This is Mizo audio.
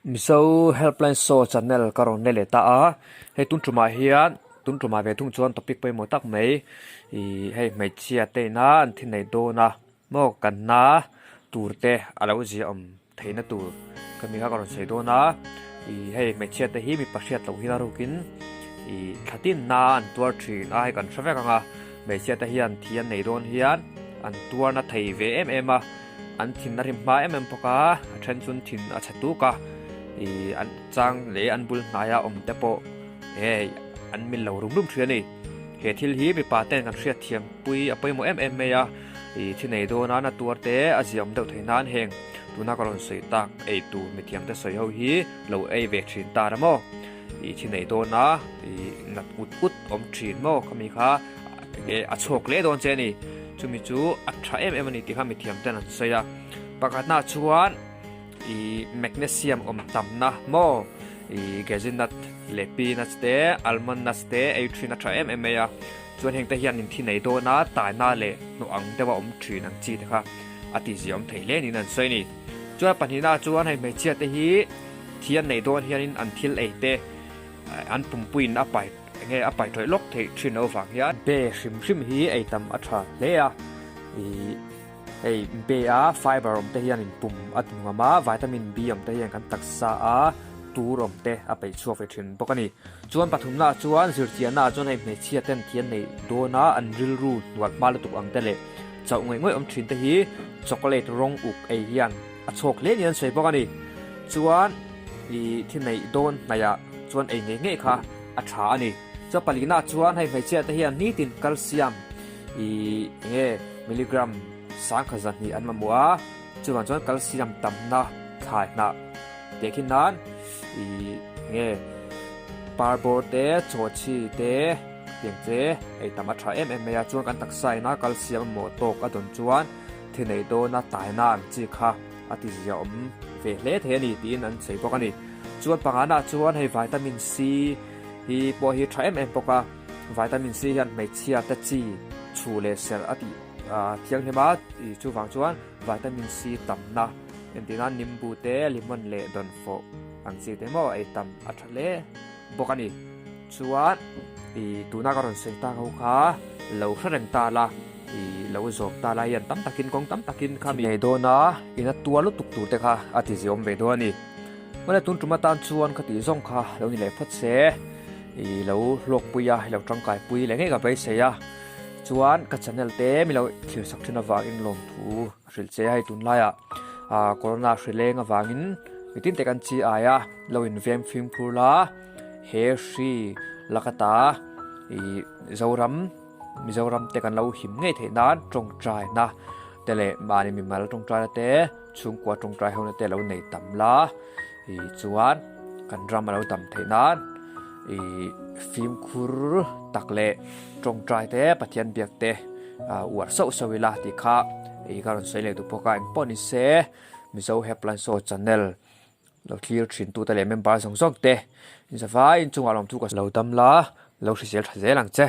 Mizo Helpline Show channel ka rawn nei leh ta a, hei tun tumah hian tun tumah ve thung chuan topic pawimawh tak mai ih hei hmeichhia te ina an thi nei dawn a maw kan na tur te a lo ziah awm theihna tur ka mi kha ka rawn sawi dawn a, ih hei hmeichhia te hi mipa hriat loh hian a rukin ih thla tin na an tuar thin a hei kan hre vek ang a, hmeichhia te hian thi an nei dawn hian an tuar na thei ve em em a. An thin a rim hma em em bawk a, a then chuan thin a chhe tuk a, ih an chang leh an bul hnaia awm te pawh hei an mil lo rum rum thin a ni. He thil hi mipa ten kan hriat thiam pui a pawimawh em em mai a, ih thi nei dawn a na tuar te a ziahawm deuh theih nan heng tuna ka rawn sawi tak ei tur mithiam te sawi ho hi lo ei ve thin ta ra maw? Ih thi nei dawn a ih nat ut ut awm thin maw khami kha enge a chhuak hle dawn che a ni. Chumi chu a tha em em a ni tih kha mithiam ten an sawi a. Pakhatnaah chuan ih magnesium awm tamna maw ih gazinut leh peanuts te almond nuts te ei thin a tha em em mai a. Chuan heng te hian in thi nei dawn a taina leh hnawh ang deuha awm thin ang chi te kha a tihzia awm thei hle niin an sawi a ni. Chuan pahnihnaah chuan hei hmeichhia te hi thi an nei dawn hianin an thil ei te an pumpuiin a pai Enge a pai tawih lawk theih thin lo vang hian be hrim hrim hi ei tam a tha hle a, ih hei be a fiber awm te hian in pum a ti nuam a, vitamin B awm te hian kan taksa a tur awm te a peih chhuak ve thin bawk a ni. Chuan pathumna ah chuan zirchiahna ah chuan hei hmeichhia ten thi an neih dawn a, an rilru hnual hma lutuk ang te leh chauh ngawih ngawih awm thin te hi chocolate rawng uk ei hian a chhawk hle niin an sawi bawk a ni. Chuan ih thi neih dawn hnaih ah chuan ei ngei ngei kha a tha a ni. Chuan palina chuan hei hmeichhia te hian nitin calcium ih enge milligram sangkhat zahnih an mamawh a, chuvang chuan calcium tamna thlai hnah teh khi nan ih enge parbawr te chawchhi te tiang che ei tam a tha em em mai a, chuan kan taksa ina calcium mamawh tawk a dawn chuan thi nei dawna taina ang chi kha a ti zia awm ve hle thei a ni tiin an sawi bawk a ni. Chuan pangana chuan hei vitamin C hi pawh hi tha em em bawk a, vitamin C hian hmeichhia te chi chhu leh serh a tih thianghlim a, chuvang chuan vitamin C tamna entir nan nimbu te lemon leh dawnfawh ang chi te maw ei tam a tha hle bawk a ni. Chuan tuna ka rawn sawi tak ho kha lo hre reng ta la. I lo zawm ta lai hian tam takin kawng tam takin kha mi nei dawn a, ina tuar lutuk tur te kha a ti ziawm ve dawn a ni. Mawle tun tum atan chuan ka tih zawng kha lo ni leh phawt se, i lo hlawkpui a, i lo tangkai pui leh ngei ka beisei a. Chuan ka channel te mi lo thlir sak thin avangin lawmthu a hrilh che a, hei tunlaiah corona hri leng avangin mitin te kan chi ai a, lo inveng fimkhur la, he hri lakata i Zoram. Mizoram te kan lo him ngei theih nan tawngtaina te leh mahni mimal tawngtaina te chhungkua tawngtai ho na te lo nei tam la ih chuan kan ram a lo dam theih nan ih fimkhur tak leh tawngtai te Pathian biak te ah uar sauh sauh ila tih kha ih ka rawn sawi leh duh bawk a engpawh ni se Mizo Helpline Show channel lo thlir thin tute leh member zawng zawng te in zavai inchungah lawmthu ka lo dam la lo hrisel tha zel ang che.